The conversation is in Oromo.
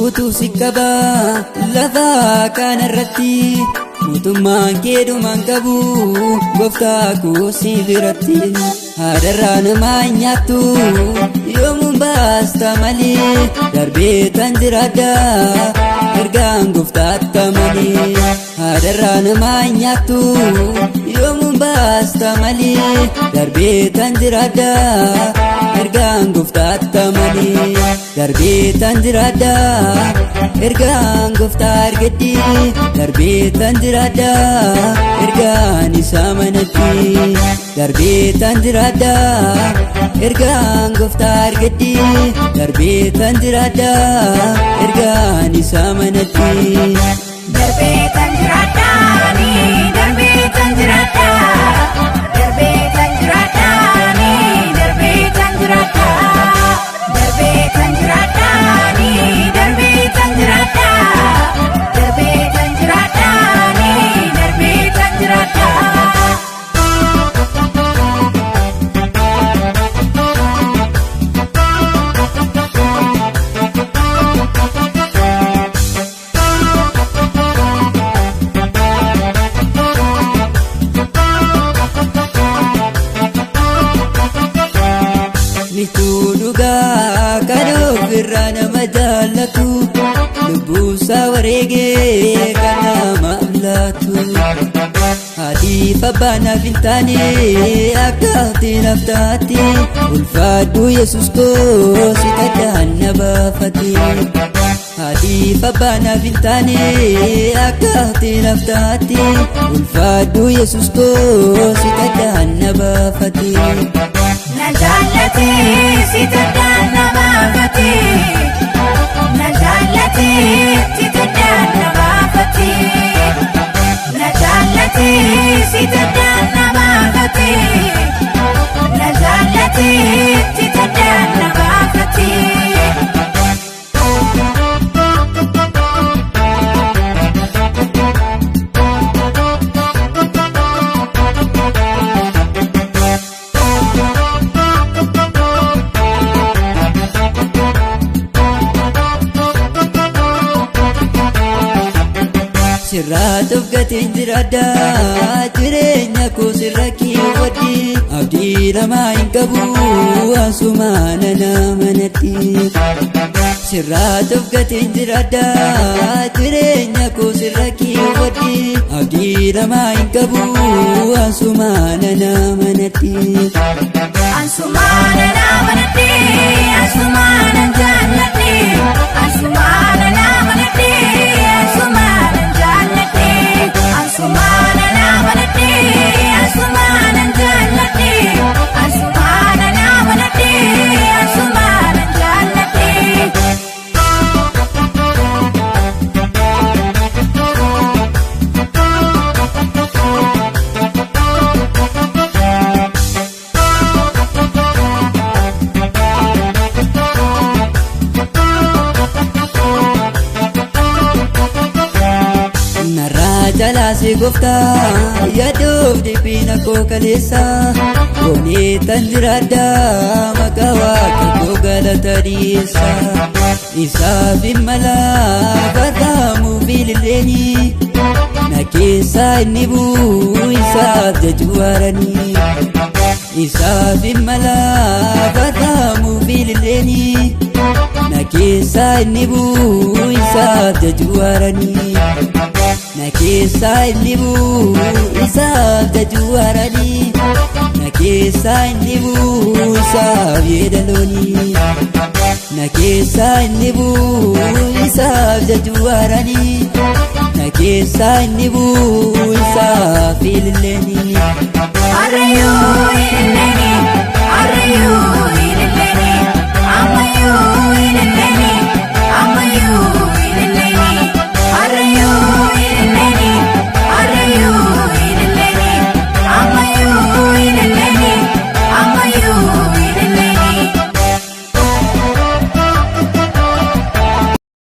Guutuu si qaba lafa kanarratti mootummaan kee dhumaan qabu gooftaa koo si biratti haadharraa namaa hin nyaattu yoomuun baasta malee darbee tan jiraadha ergaan gooftaatti malee haadharraa namaa hin nyaattu yoomuun baasta malee darbee tan jiraadha ergaan gooftaatti malee darbee tan jiraadha ergaan gooftaa argadhi darbee tan jiraadha ergaan isaa manatti darbee tan jiraadha ergaan gooftaa argadhi darbee tan jiraadha ergaan isaa manatti Darbee tan jiraadhaani, darbee tan jiraadha. Darbee tan jiraadhaani, darbee tan jiraadha. Darbee tan jiraadhaani, darbee tan jiraadha. Darbee tan jiraadhaani, darbee tan jiraadha. Michuu dhugaa kan ofirraa nama jaallatu lubbuusaa wareegee kan namaaf laatu. Haatiif abbaan naaf hin taane akka ati naaf taate ulfaadhu Yesuus koo si taddaan na baafate. Haatiif abbaan naaf hin taane akka ati naaf taate ulfaadhu Yesuus koo si taddaan na baafate. Na jaallate si taddaan na baafate. Na jaallate si taddaan na baafate. Na jaallate si taddaan na baafate. Na jaallate si taddaan na baafate. Sirraa of gatiin jiraadha jireenya koo sirra keewwadhi abdii namaa hin qabu asuma nana manatti. Sirraa of gatiin jiraadha jireenya koo sirra keewwadhi abdii namaa hin qabu asuma nana manatti. Ansumaana na manadhe, ansumaana jaalladhe, ansumaana na manadhe, ansumaana jaalladhe, ansumaana na manadhe, ansumaana jaalladhe, ansumaana na manadhe, ansumaana jaalladhe. Narraa jalaasee gooftaa yaadoof dhiphina koo kaleessa goonee tan jiraadha maqaa waaqa koo galata dhiyeessa isaaf hin mala barraamuu fi lilleeni na keessaa inni buu isaaf jajuu haaranii isaaf hin mala barraamuu fi lilleeni na keessaa inni buu isaaf jajuu haaranii. Na keessaa inni buu isaaf jajuu haaranii. Na keessaa inni buu isaaf yeedaloonii. Na keessaa inni buu isaaf jajuu haaranii. Na keessaa inni buu isaaf ililleenii. Harreeyyuu ililleeni,